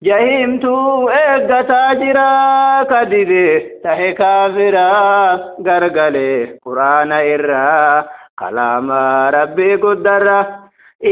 Jahiimtuu eeggataa jira kadide tahe kaafiraa gargalee quraana irraa kalaama rabbii guddarra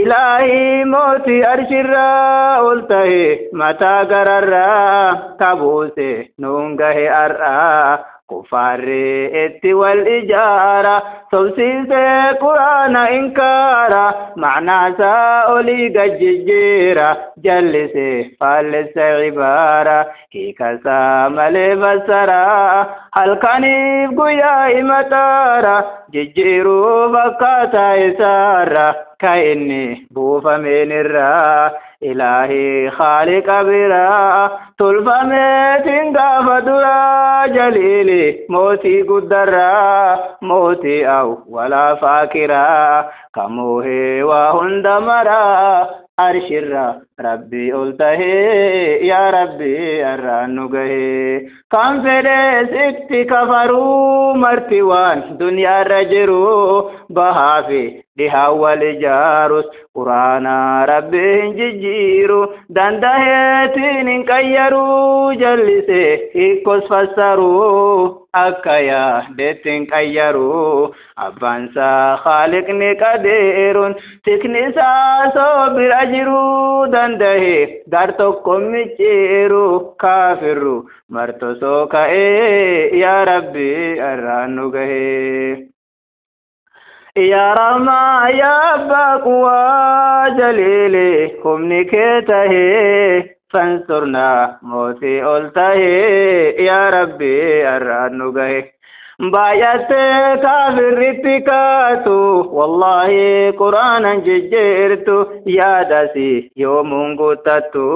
ilaahii mootii arshirraa ol tahe mataa gararraa kabuuse nuun gahe ar'aa kufaarri itti wal ijaara sobsiisee quraana inkaara macnaasaa olii gajjijjiira jallisee faallisa cibaara hiikasaa malee fassaraa halkaniif guyyaa himataara jijjiiruuf akkaataa isaarra ka inni buufameen irraa ilaahii khaaliqa biraa tolfameetiin gaafa duraa jaliili mootii guddarraa mootii aw walaa faakiraa kamuuhee waa hunda maraa arshirra rabbii ol tahee yaa rabbii arraan nu gahee kan fedhees itti kafaruu marti waan duniyaarra jiru bahaa fi dhihaa wal ijaarus quraana rabbii hin jijjiiru dandaheetiin hin qayyaruu jallisee hiikkos fassaruu akka yaadetti hin qayyaruu abbaansaa khaaliqni qadeeruun tikni isaa soo bira jiruu dandahe gar tokko micciiru kaafirru martosoo ka'ee yaa rabbii arraan nu gahee. Yaa Rahmaa yaa Abbaa quwaa jaliili humni kee tahee fansurnaa mootii ol tahee yaa rabbii arraan nu gahe. Baay'attee kaafirritti kaatu wallaahi quraanan jijjiirtu yaadasi yoomuun guuttattu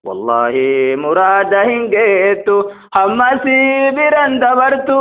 wallaahi muraada hin geettu hammasii biran dabartu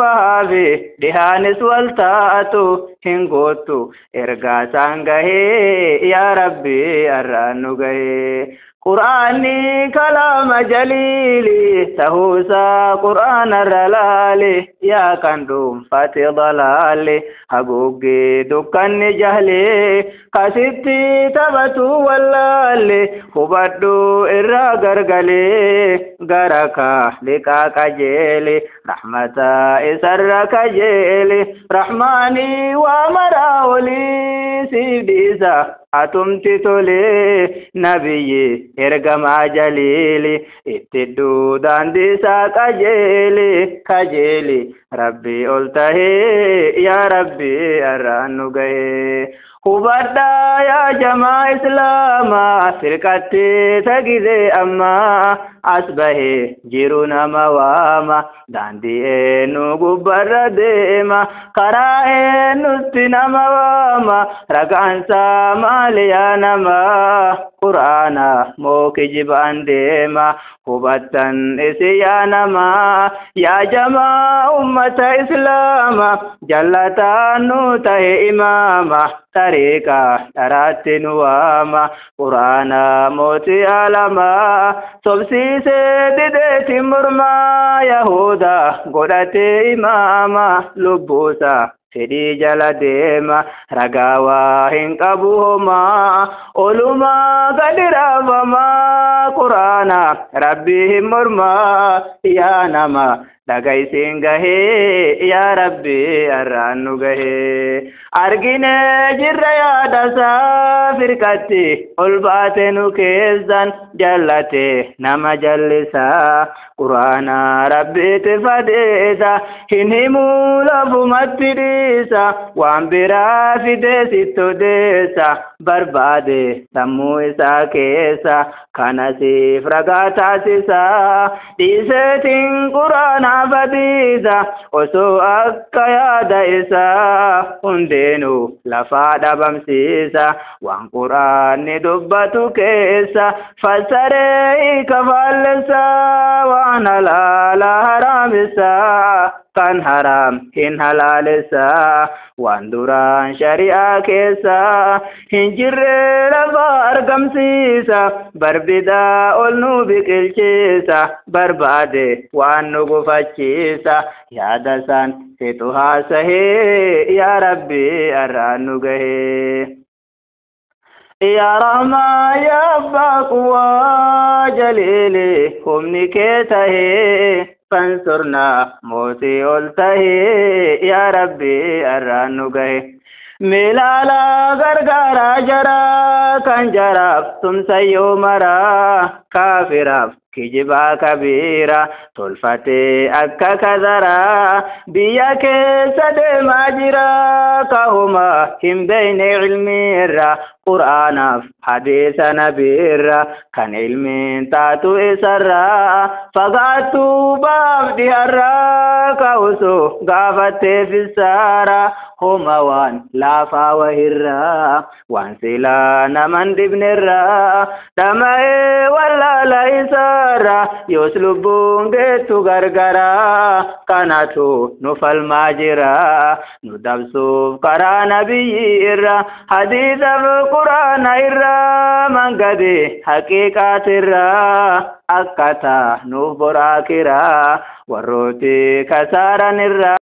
bahaafi dhihaanis wal taatu hin goottu ergaa isaan gahee yaa rabbii arraan nu gahee. Qur'aanni kalaama jaliili tahuusaa qur'aana irra laali yaa kan dhuunfate dalaali haguuggee dukkanni jahlee kasitti taphatu wallaalle hubadhu irraa gargalee gara kaaliqaa qajeeli rahmata isarra kajeeli rahmaanii waa maraa olii siif dhiisa atumti tolee nabiyyi ergamaa jaliili itti daandii isaa qajeeli kajeeli rabbii ol tahee yaa rabbii arraan nu gahee. Hubadhaa yaa jamaa islaamaa firqatti tagizee ammaa as bahee jiru nama waama daandii eenyu gubbarra deema karaa eenyutti nama waama ragaansaa maali yaa namaa quraana moo kijibaan deema hubattan isi yaa namaa yaa jamaa ummata islaamaa jallataan nu tahe imaama tariiqa dharaatti nu waama quraana mootii alamaa sobsiisee dideeti mormaa yahuda godhatee imaama lubbuusaa fedhii jala deema ragaa waa hin qabu homaa olumaa gadi raafamaa quraana rabbii hin mormaa yaa nama dhagaysiin gahee yaa rabbii arraan nu gahee argine jirra yaadasaa firqatti ol baate nu keessan jallate nama jallisaa quraana rabbiitti fadeesa hin himuu lafumatti dhiisa waan biraa fidee sitti odeessa barbaade sammuu isaa keessa kana siif ragaa taasisa dhiiseetiin quraana fadiisa osoo akka yaada isaa hundeenuu lafaa dhabamsiisa waan quraanni dubbatu keessa fassaree hiika faallessa waan halaala haraamisa kan haram hin halaalessa waan duraan shari'aa keessa hin jirre lafa argamsiisa barbidaa ol nu biqilchiisa barbaade waan nu gufachiisa yaada isaan fixu haasahee yaa rabbii arraan nu gahee. Yaa Rahmaa, yaa Abbaa quwaa jaliili, humni kee tahee fansurnaa mootii ol tahee, yaa Rabbi arraan nu gahe. Milaala gargaaraa jaraa kan jaraaf tumsayyoo maraa, kaafiraaf kijibaa kabiira tolfatee akka kazaraa biyya keessa deemaa jira, kahuma hin beeyne ilmii irra, qur'aanaaf hadiisa nabiirra, kan ilmiin taatu isarraa fagaattuu baaf dhiharraa ka'usu gaafattee fissaara, homa waan laafaa wahirraa waan silaa naman dhibnerraa dhama'ee wallaala isaarra, yoos lubbuun geettu gargaraa. Kanatu nu falmaa jira nu dabsuuf karaa nabiyyi irra, hadiisaf quraana irra, mangade haqiiqaatirraa akkataa nuuf boraakiraa warrooti kasaaran irraa.